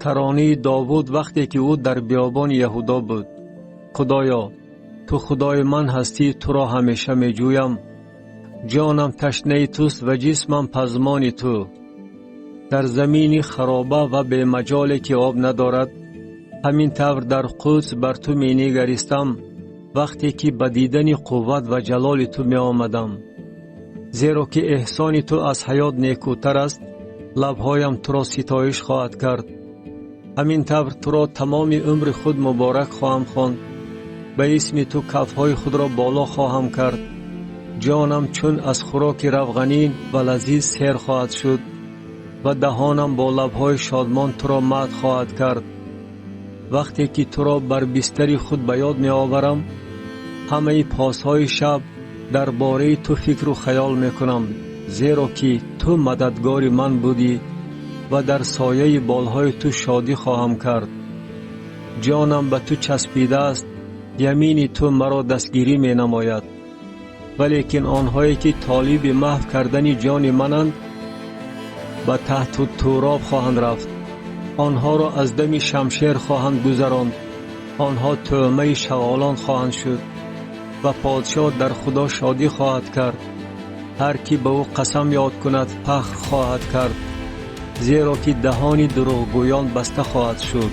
Таронаи Довуд, вақте ки ӯ дар биёбони Яҳудо буд. Худоё, ту Худои ман ҳастӣ, туро ҳамеша меҷӯям. Ҷонам ташнаи туст ва ҷисмам пазмони ту. Дар замини хароба ва бемаҷоле ки об надорад, ҳамин тавр дар Қудс бар ту менигаристам, вақте ки ба дидани қувват ва ҷалоли ту меомадам. Зеро ки эҳсони ту аз ҳаёт некӯтар аст, лабҳоям туро ситоиш хоҳад кард. Ҳамин тавр туро тамоми умри худ муборак хоҳам хонд. Ба исми ту кафҳои худро боло хоҳам кард. Ҷонам чун аз хӯроки равғанин ва лазиз сер хоҳад шуд ва даҳонам бо лабҳои шодмон туро мадҳ хоҳад кард. Вақте ки туро бар бистари худ ба ёд меоварам, ҳамаи посҳои шаб дар бораи ту фикру хаёл мекунам, зеро ки ту мададгори ман будӣ ва дар сояи болҳои ту шодӣ хоҳам кард. Ҷонам ба ту часпидааст, ямини ту маро дастгирӣ менамояд. Валекин онҳое ки толиби маҳв кардани ҷони мананд, ба таҳту туроб хоҳанд рафт. Онҳоро аз дами шамшер хоҳанд гузаронд, онҳо тӯъмаи шағолон хоҳанд шуд. Ва подшоҳ дар Худо шодӣ хоҳад кард. Ҳар кӣ ба ӯ қасам ёд кунад, фахр хоҳад кард, зеро ки даҳони дурӯғгӯён баста хоҳад шуд.